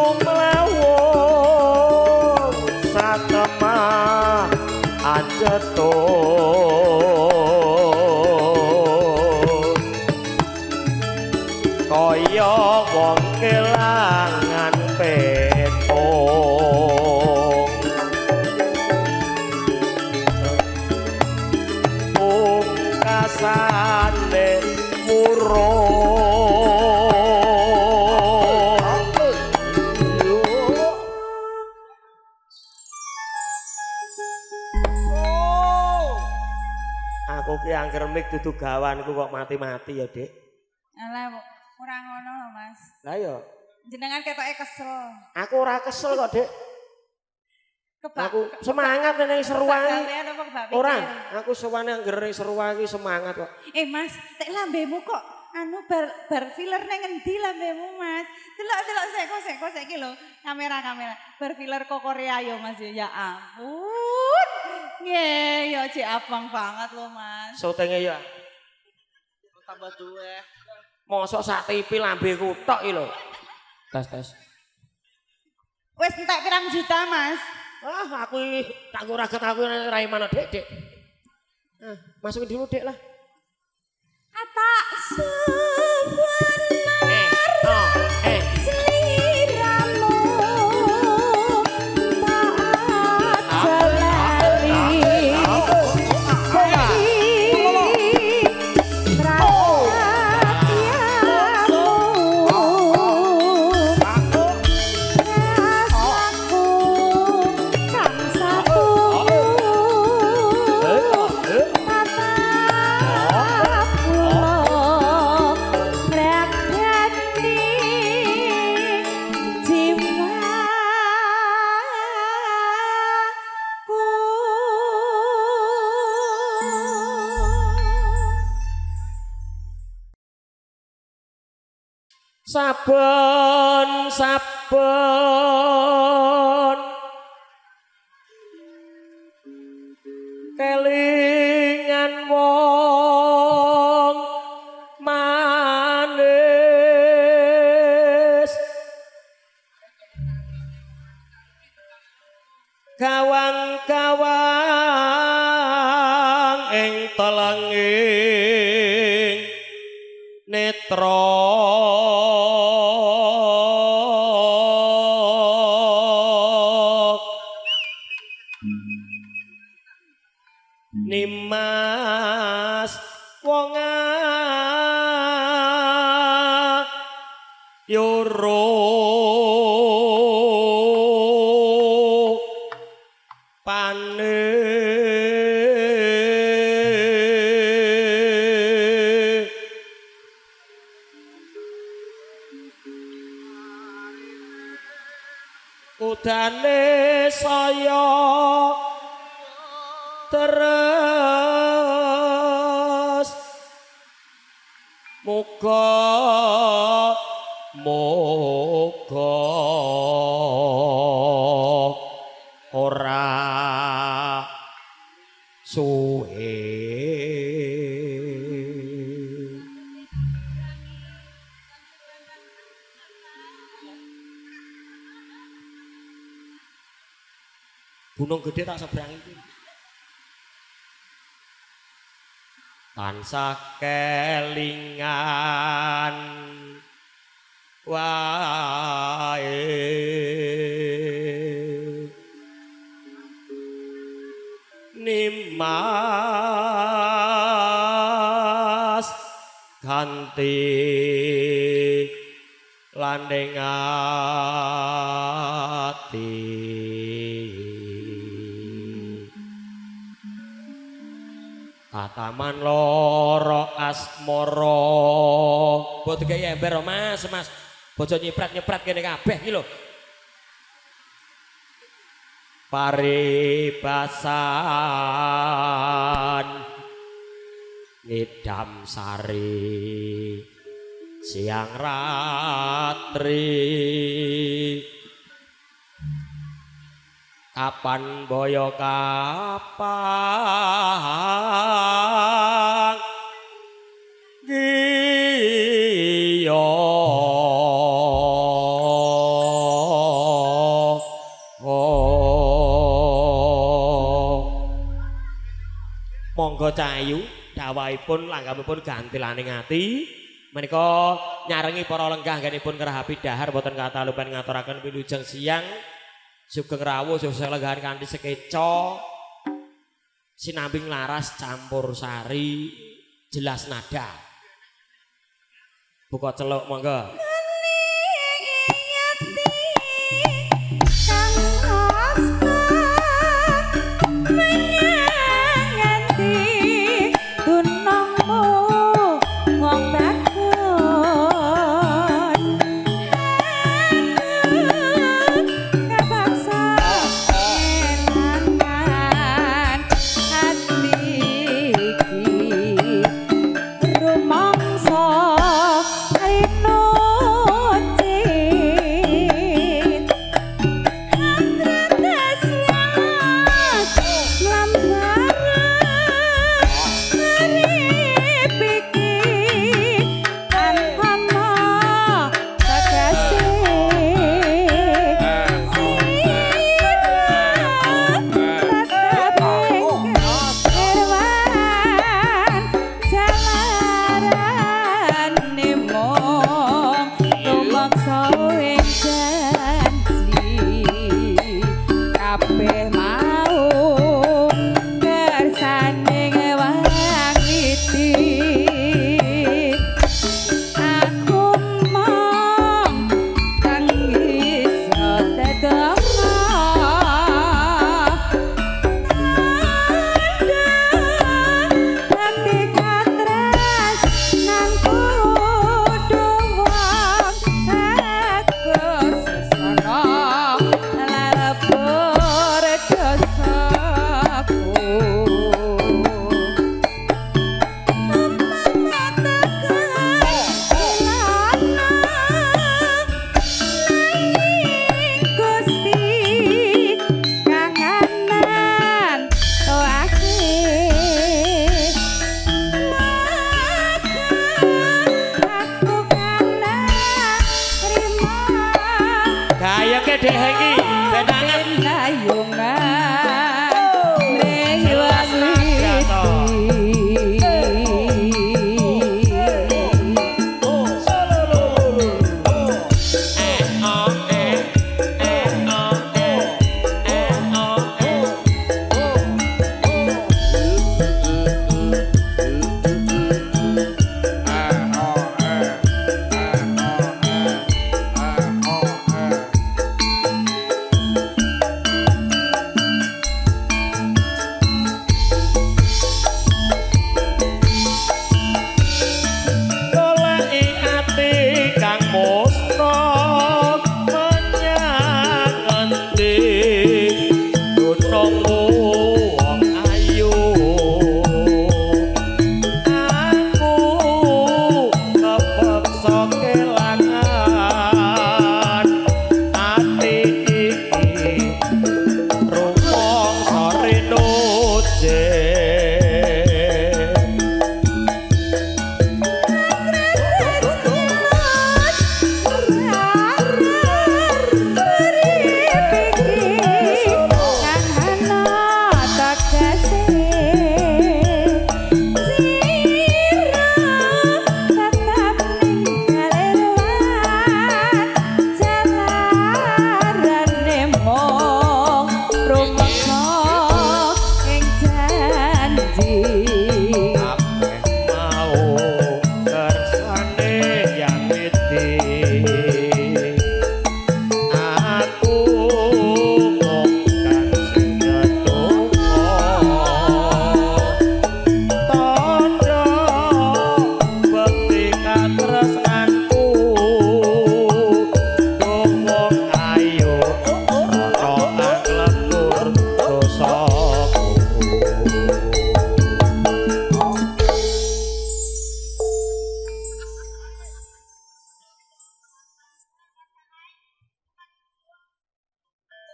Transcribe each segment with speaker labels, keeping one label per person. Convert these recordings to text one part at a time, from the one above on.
Speaker 1: Sumlawung satemah anjetun kaya wong kelangan petung pungkasane murung. Aku ki angger mik dudu gawanku kok mati-mati ya, Dik.
Speaker 2: Alah, ora ngono lho, Mas.
Speaker 1: Lah ya,
Speaker 2: Jenengan ketoke kesel.
Speaker 1: Aku ora kesel kok, Dik.
Speaker 2: Kebak.
Speaker 1: Aku semangat ning seruwangi.
Speaker 2: Kebak apa kebak pikir?
Speaker 1: Ora, aku sewane angger ning seruwangi semangat kok.
Speaker 2: Eh, Mas, tek lambemu kok anu bar bar filler nang ngendi lambemu, Mas? Delok-delok sik kok sik kok saiki lho, kamera-kamera. Bar filler kok Korea yo, Mas ya. Ya ampun. Nggih, ya cek abang banget lho, Mas.
Speaker 1: Syutinge ya.
Speaker 3: Tambah duwe.
Speaker 1: Mosok sak TV lambeku tok iki lho. Tes tes.
Speaker 2: Wis entek pirang juta, Mas?
Speaker 1: Ah, aku iki tak nggo ragat aku ora iman, Dik, Dik. Ah, masukin dulu, Dik lah.
Speaker 2: Atak sebuah
Speaker 1: Eh, oh, eh.
Speaker 2: sliramu tak jalani dadi prasatyamu rasaku kang satu tatap kula mragani jiwaku.
Speaker 1: Saben saben kelingan wong manis gawang-gawang ing telenging netra Nimas wong yoro pane udane saya terus muga muga ora suwe. Gunung Gede tak seberangi iki. Tansah kelingan wae Nimas ganti landing ati. Kataman loro asmara. Mbok dikeki ember Mas, Mas. Bojo nyiprat-nyiprat kene kabeh iki lho. Paribasan ngidam sari siang ratri. Kapan boyo kapang giyo. Monggo Cahayu, dawahipun langgamipun gantilaning ati. Menika nyarengi para lenggah anggenipun ngrahapi dahar boten kathah lupen ngaturaken wilujeng siang. Sugeng rawuh sugeng lenggahan kanthi sekeca sinambing laras campur sari jelas nada. Buka celuk monggo.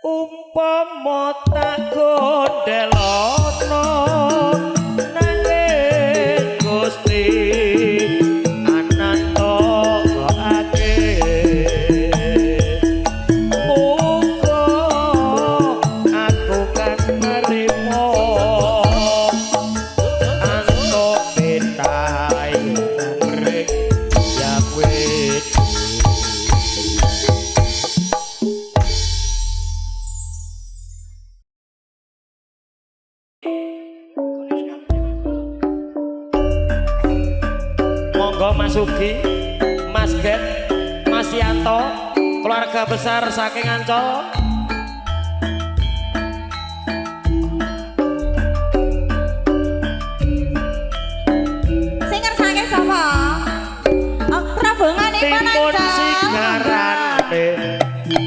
Speaker 1: Umpama tak gondelono nanging Gusti ananta ake muga aku kang nrimo Sugi, Mas Get, Mas Yanto, keluarga besar saking Ancol.
Speaker 2: Sing ngersake sapa? Oh, rombonganipun
Speaker 1: Timun
Speaker 2: Ancol.
Speaker 1: sigarane,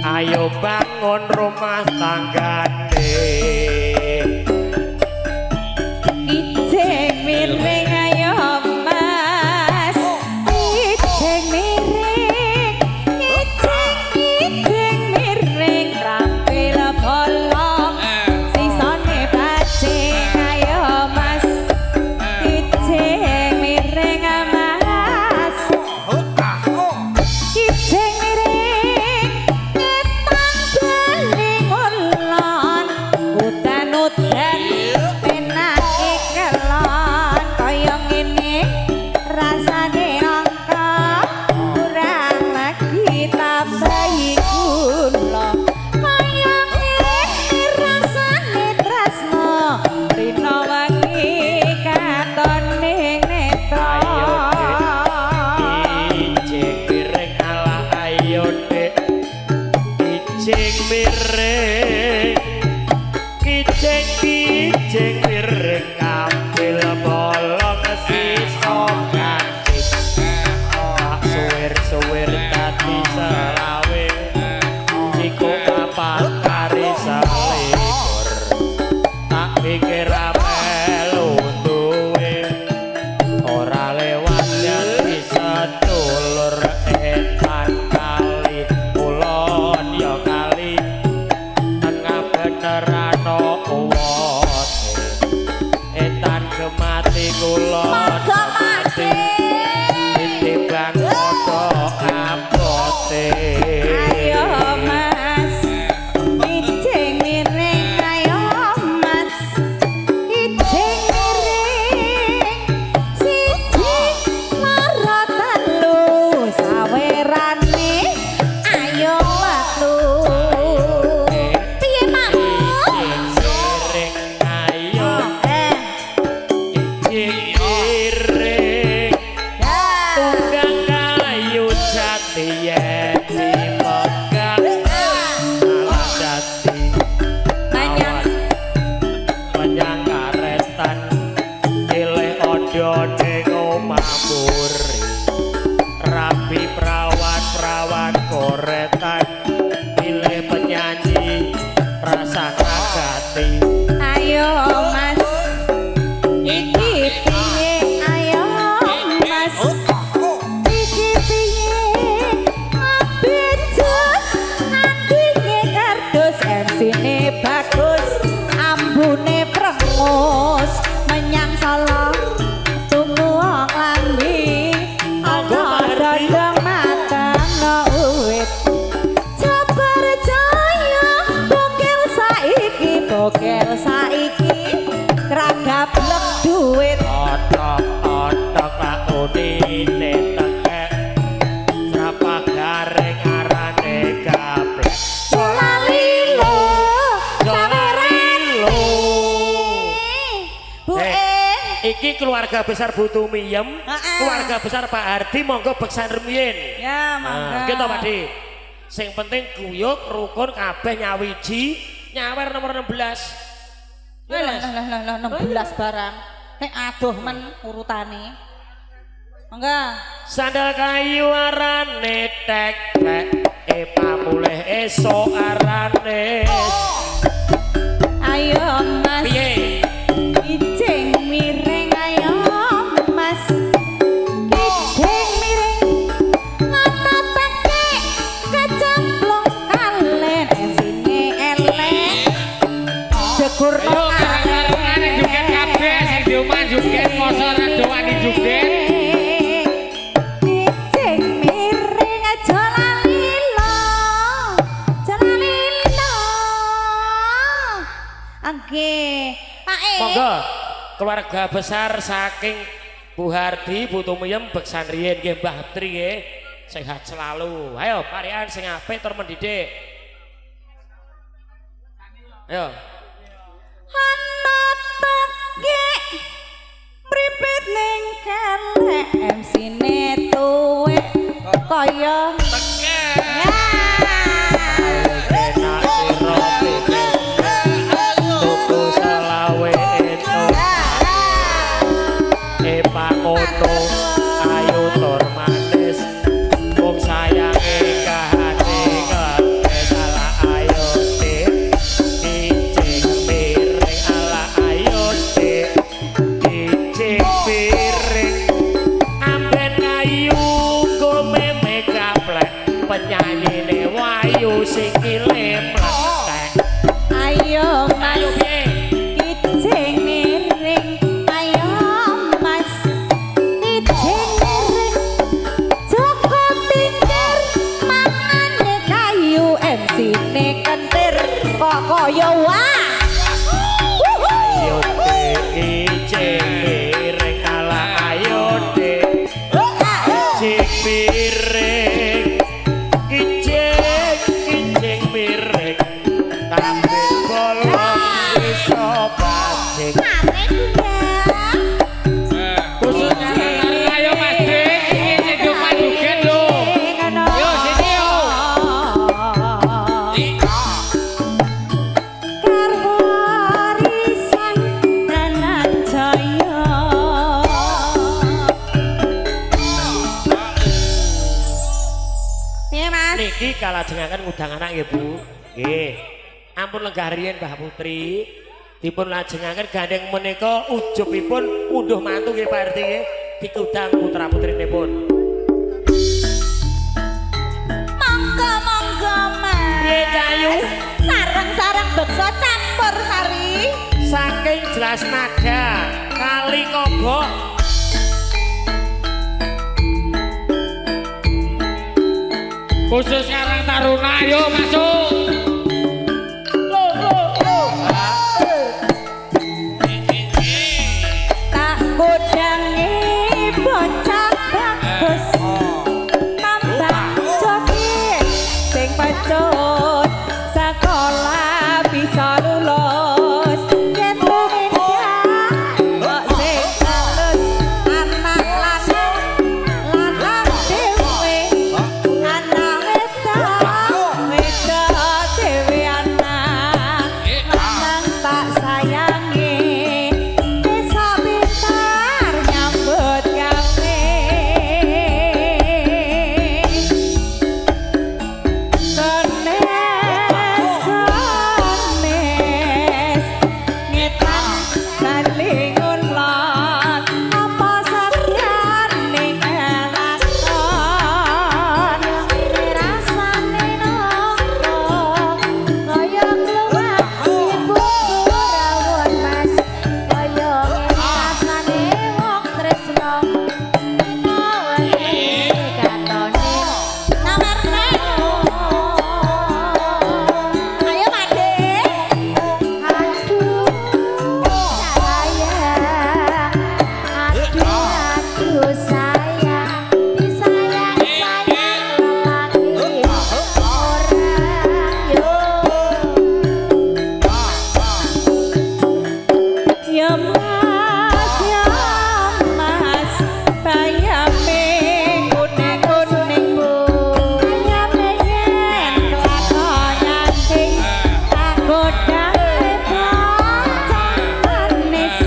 Speaker 1: ayo bangun rumah tanggane.
Speaker 2: Kijing miring ayo Mas. Kijing miring, kijing kijing miring rampil bolong. Sisane bajing ayo Mas. Kijing miring Mas. Kijing miring ngetan bali ngulon. Udan-udan penake kelon kaya ngene rasane angka kurang lagi tambahi gula kaya ngene rasane tresno rina wengi katon ning netra.
Speaker 1: Ayo Dek, kijing miring ala ayo Dek, kijing miring, kijing kijing miring kampil bolong sisa kancing, tak suwir-suwir dadi selawe, jiko papat kari selikur, tak pikir melu duwe. Ora lewat dadi sedulur etan kali kulon ya kali tengah benerano uwote etan gemati kulon
Speaker 2: Padha
Speaker 1: gemati titimbang padha abote.
Speaker 2: Ayo Mas, kijing miring ayo Mas, kijing miring siji loro telu sawerane ayo metu. Piye makmu?
Speaker 1: Kijing miring ayo
Speaker 2: Eh,
Speaker 1: kijing miring
Speaker 2: ya.
Speaker 1: tunggang kayu jati yen dipegang malah dadi
Speaker 2: Menyang
Speaker 1: menyang karetan pilih odo ning omah mburi rabi prawan-prawan koretan pilih penyanyi rasa kagati.
Speaker 2: Ayo Mas, iki piye ayo Mas, iki piye abejus ngandinge kardus MC-ne bagus ambune prengus menyang Solo tuku wong lambi
Speaker 1: Monggo,
Speaker 2: ana
Speaker 1: Pak Hardi.
Speaker 2: dodong mateng no uwit. Percaya bokel saiki kragablek duit.
Speaker 1: Otok-otok lak unine tekek srapa garing arane gablek.
Speaker 2: Lali lo saweran
Speaker 1: lo.
Speaker 2: Bu
Speaker 1: Eh. Iki keluarga besar Butu Miyem,
Speaker 2: Heeh.
Speaker 1: keluarga besar Pak Hardi monggo beksan rumiyin.
Speaker 2: Ya monggo.
Speaker 1: Nah, gitu Pak Di. Sing penting guyub rukun kabeh nyawiji, nyawer nomor 16. Ya,
Speaker 2: Lah
Speaker 1: Mas.
Speaker 2: lah lah lah 16 barang. Nek adoh men urutane. Monggo.
Speaker 1: Sandal kayu arane teklek, e pamulih esuk arane.
Speaker 2: Ayo Mas.
Speaker 1: Piye?
Speaker 2: Kijing miring ayo Mas. Kijing miring ngono teke kecemplung kalen MC-ne elek. Jegur
Speaker 4: Ayo bareng-barengane joget kabeh sing di omah joget mosok ora do wani joget.
Speaker 2: Kijing miring aja lali lo. Aja lali lo. Oke, Pak E.
Speaker 1: Monggo keluarga besar saking Bu Hardi, Bu Tumiyem, beksan riyin nggih Mbah Tri nggih. Sehat selalu. Ayo parian sing apik tur mendidik. Ayo.
Speaker 2: Ana teke mripit ning kelek MC-ne tuwek kaya
Speaker 4: Tekek.
Speaker 1: Enak sira tuku selawe entuk e pangono ayu tur manis wong sayange kahane ngetes ala ayo dik icing piring ala ayo dik icing piring amben kayu gomeme gaplek penyanyine wayu sikile mlethek.
Speaker 2: Ayo Mas,
Speaker 1: ayo piye?
Speaker 2: Kijing miring, ayo Mas, kijing miring, Joko Tingkir mangane kayu MC-ne kentir kok kaya wah.
Speaker 1: Ayo dik icing piring ala ayo dik icing piring kijing kijing piring kabeh bolong iso bajing.
Speaker 2: Mate Bunda.
Speaker 4: Khusus Karang ayo Mas Dik, iki sing di omah joget lho. Yo sini yo.
Speaker 2: Karwarisan Dananjaya. Piye Mas?
Speaker 1: Niki kalajengaken ngundang anak nggih Bu. Nggih. Ampun lenggah riyin Mbah Putri. Dipun lajengaken gandeng menika ujubipun unduh mantu nggih Pak RT nggih. Dikundang putra-putrinipun.
Speaker 2: Monggo monggo Mas.
Speaker 1: Piye Cayu?
Speaker 2: Sareng-sareng beksa campur sari.
Speaker 1: Saking jelas nada kali kobok.
Speaker 4: Khusus Karang Taruna ayo masuk.
Speaker 2: Tak godange bocah bagus. Tambah joget sing pecut sekolah bisa lulus. Yen tumindak kok sing halus anak lanang lanang dhewe anak wedok wedok dhewe anak lanang tak sayangi bisa pintar nyambut gawe. Kenes kenes ngetan saling ulon apa setyane kelakon
Speaker 5: Rasane nongko kaya kluwak ibu rawon Mas, kaya rasane wong tresno menawane katone
Speaker 2: Namerne ayo Made.
Speaker 5: Aduh sayang, aduh aduh sayang, disayang sayang lelaki orang yo.
Speaker 2: Ya Mas, ya Mas, bayame kuning-kuning bayame yen kelakon nyanding tak godhange bocah manis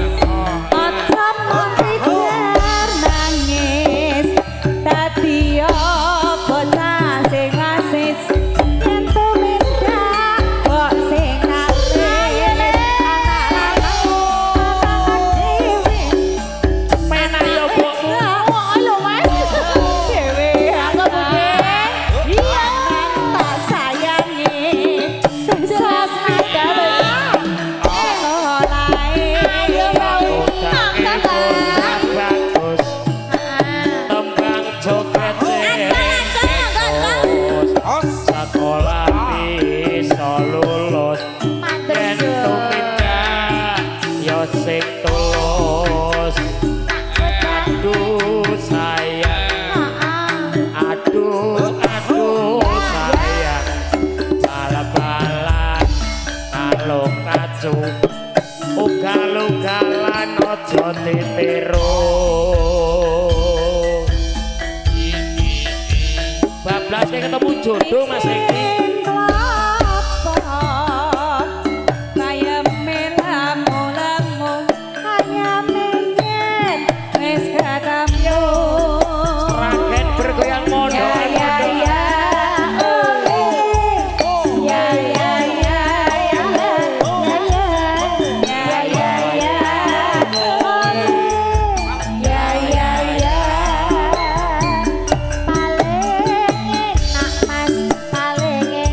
Speaker 2: aja mung pijer nangis dadi bocah sing asis yen tumindak kok sing asis anak lanang dhewe.
Speaker 1: Penak yo bokmu.
Speaker 5: Oh, lho Mas.
Speaker 2: Dhewe
Speaker 5: Monggo Bude.
Speaker 2: Iya tak sayangi
Speaker 5: Jelas nada lho.
Speaker 2: Ayo
Speaker 1: Bagus tembang joget sekolah bisa lulus yen tumindak ya sing tulus. Aduh sayang, aduh aduh sayang, bal-balan kalau kacu ugal-ugalan aja ditiru. Jodoh Mas Eki.
Speaker 2: Klopo bayeme lamu-lamu ayame yen wis ketemu.
Speaker 1: Sragen bergoyang
Speaker 2: Ya
Speaker 1: mondok.
Speaker 2: ya ya oh ya ya ya ya ya ya ya oh ya ya ya.
Speaker 5: Paling enak, Mas, paling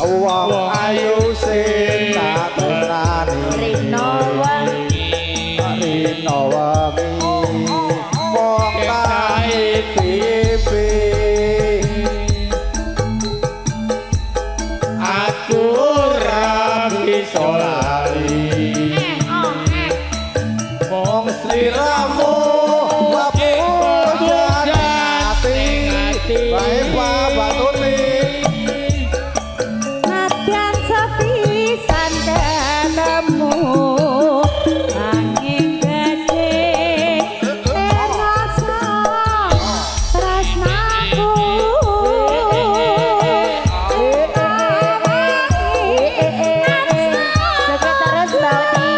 Speaker 6: Wong ayu sing tak tresnani.
Speaker 5: Rino wengi.
Speaker 6: Rino wengi. Wong tak pipi.
Speaker 4: Aku ora bisa lali.
Speaker 5: Eh, oh, eh.
Speaker 6: Wong sliramu mapujane ati. Bae babatune.
Speaker 2: Nadyan sepisan ketemu angin gedhe rasa tresnaku.
Speaker 5: Joget terus Mbak Uti.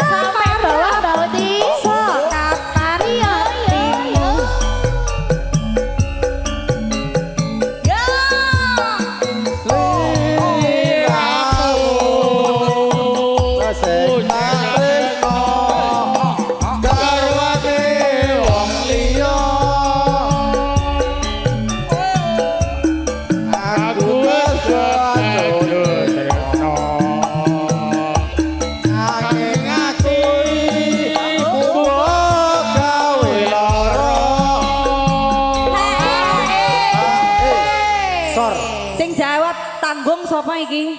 Speaker 5: Sampai bawah Mbak Uti.
Speaker 2: Kapan
Speaker 5: Iya, iya, iya.
Speaker 2: Ya.
Speaker 6: Sliramu sing tak tresno garwane wong liya. Aku kebacut tresno angin aku mbok gawe lara. Sor.
Speaker 2: Sing jawab tanggung sapa iki?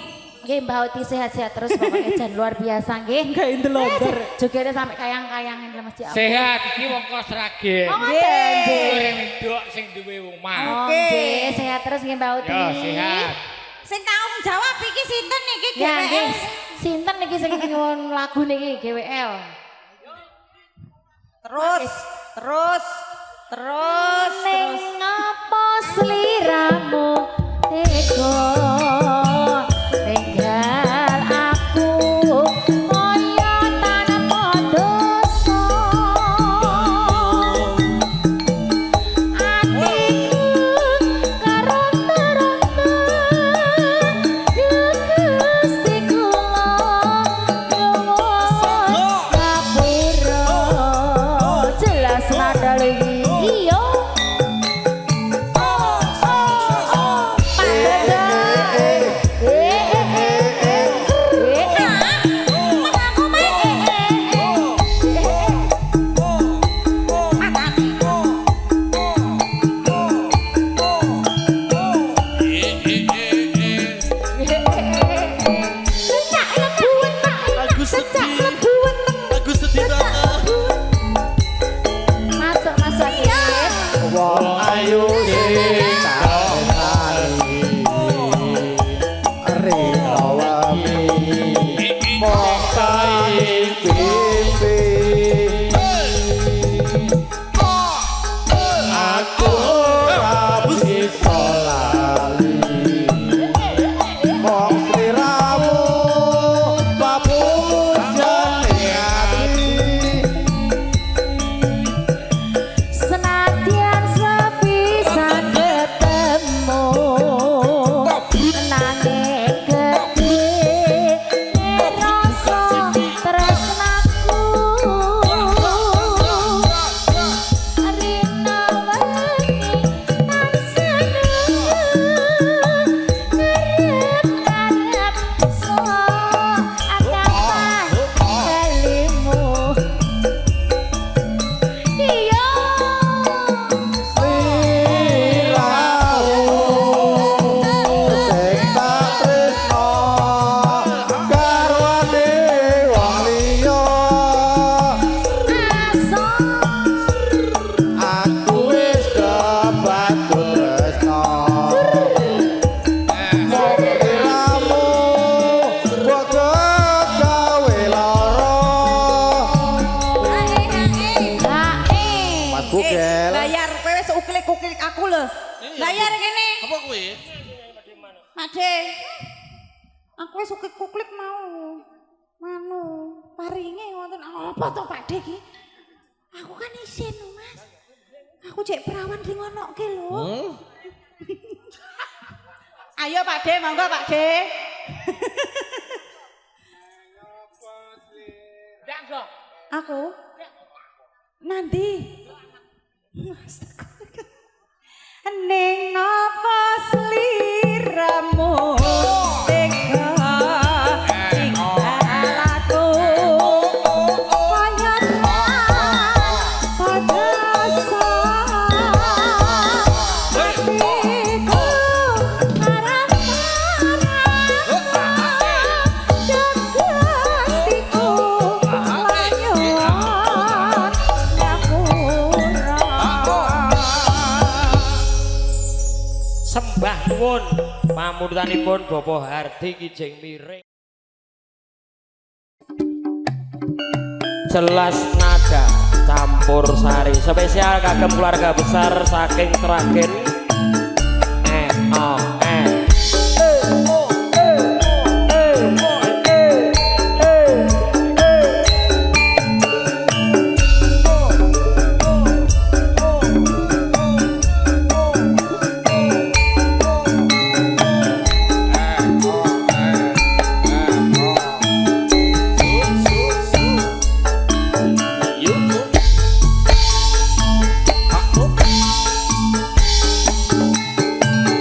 Speaker 5: Nggih Mbak Uti sehat-sehat terus pokoknya jan luar biasa nggih.
Speaker 2: Gawe ndelondor.
Speaker 5: Jogetnya sampai kayang-kayangin lah Mas.
Speaker 4: Sehat iki wong kos Sragen.
Speaker 5: Oh, ngoten nggih.
Speaker 4: Sing wedok sing duwe omah.
Speaker 5: Oh, nggih, sehat terus nggih Mbak Uti.
Speaker 4: Ya, sehat.
Speaker 2: Sing tanggung jawab iki sinten iki
Speaker 5: Ya nggih.
Speaker 2: GWL?
Speaker 5: Sinten niki sing nyuwun lagu niki GWL?
Speaker 2: Terus, terus, terus,
Speaker 5: Ning
Speaker 2: terus.
Speaker 5: ngapa sliramu tega ninggal aku kaya tanpa dosa, atiku karonta-ronta. Gusti kula nyuwun ngapura. Jelas nada lagi iya. Oh, oh, oh, Pak Dodo. Eh, eh, eh, eh. Eh, eh, eh.
Speaker 3: Lagu sedih. Lagu sedih banget.
Speaker 5: Masuk, masuk. Iya.
Speaker 6: Wong ayu sing tak tresnani rino wengi mung tak pipi. Aku ora bisa lali mung sliramu papujane ati.
Speaker 5: Senadyan sepisan ketemu nanging gedhe rasa tresnaku. Rina wengi tansah ngarep-ngarep so kapan balimu. Iya.
Speaker 6: Sliramu sing tak tresno garwane wong liya. Aku wis kebatut tresno mung sliramu mbok gawe lara. Mas Bugel.
Speaker 2: Bayar kowe wis uklik-uklik aku lho. Bayar kene.
Speaker 3: Apa kuwi?
Speaker 2: Made. Aku wis uklik-uklik mau. Manu, paringe wonten apa to Pak De iki? Aku kan isin lho, Mas. Aku cek perawan di ngonoke lho. Ayo Pak De, monggo Pak De. Aku? Nanti. Ning napa sliramu
Speaker 1: suwun pamundutanipun Bapak Hardi Kijing Miring. Jelas nada campur sari spesial kagem keluarga besar saking Sragen. E O E E O E E E E E.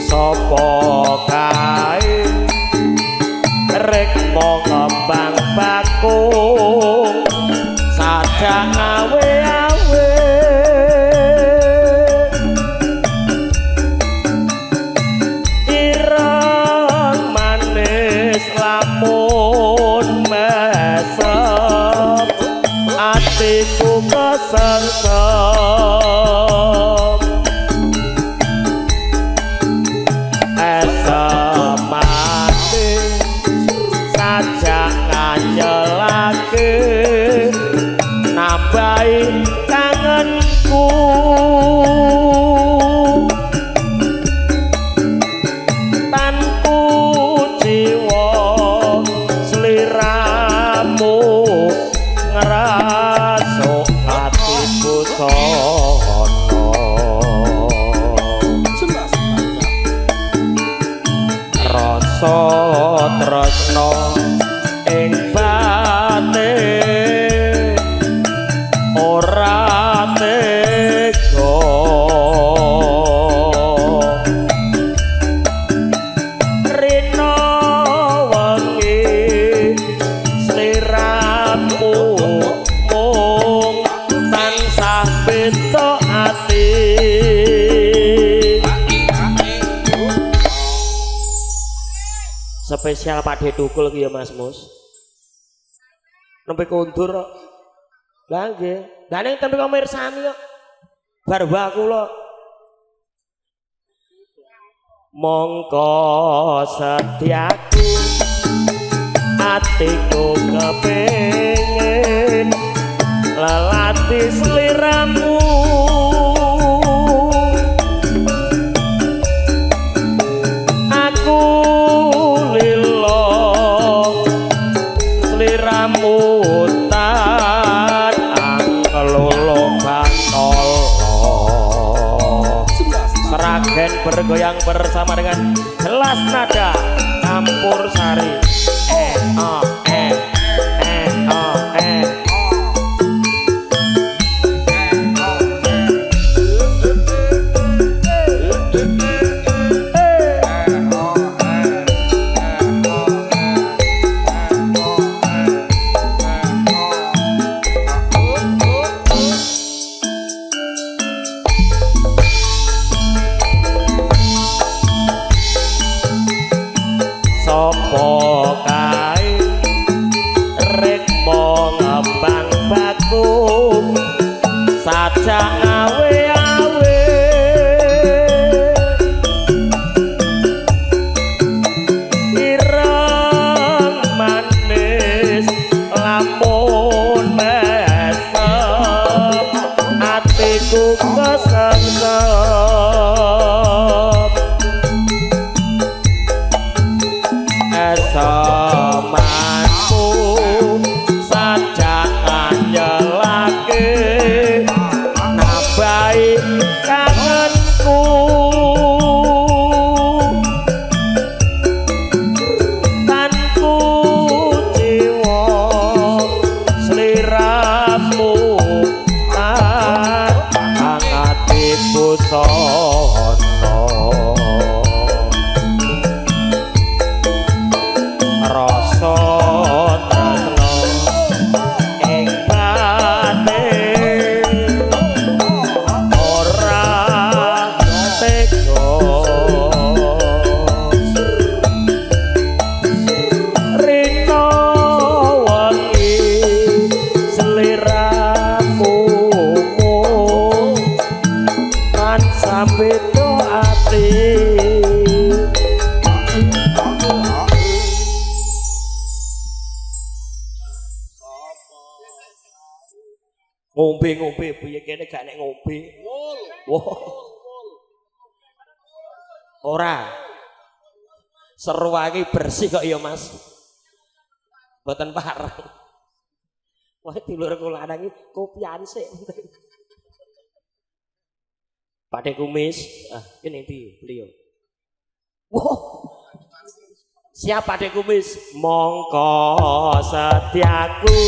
Speaker 1: Sopo kae rekmo kembang bakung sajak awe-awe ireng manis lamun mesem atiku kesengsem esemane sajak nganyelake nambahi kangenku tanku jiwa sliramu ngrasuk atiku sono rasa tresna ing batin ora tega rina wengi sliramu mung tansah beda ati. Spesial Pak De Tukul ki ya Mas Mus. Nembe kondur kok. Lah nggih. Lah ning tembe mirsani kok. Bar wae kula. Mongko setiaku atiku kepengin lelati sliramu aku lilo sliramu tan anglolo bantolo. Sragen bergoyang bersama dengan jelas nada campur sari. E O E E O E. Sopo kae rekmo ngembang bakung sajak awe-awe ireng manis lamun mesem atiku kesengsem esemanku sajak nganyelake Ngombe-ngombe piye kene gak nek ngombe. Wah. Ora. Seruangi bersih kok ya, Mas. Mboten pareng. Wah, dulur kula lanang iki kopian sik. Pakde Kumis, ah ini ndi beliau. Wah. Siap, Pakde Kumis. Mongko setiaku.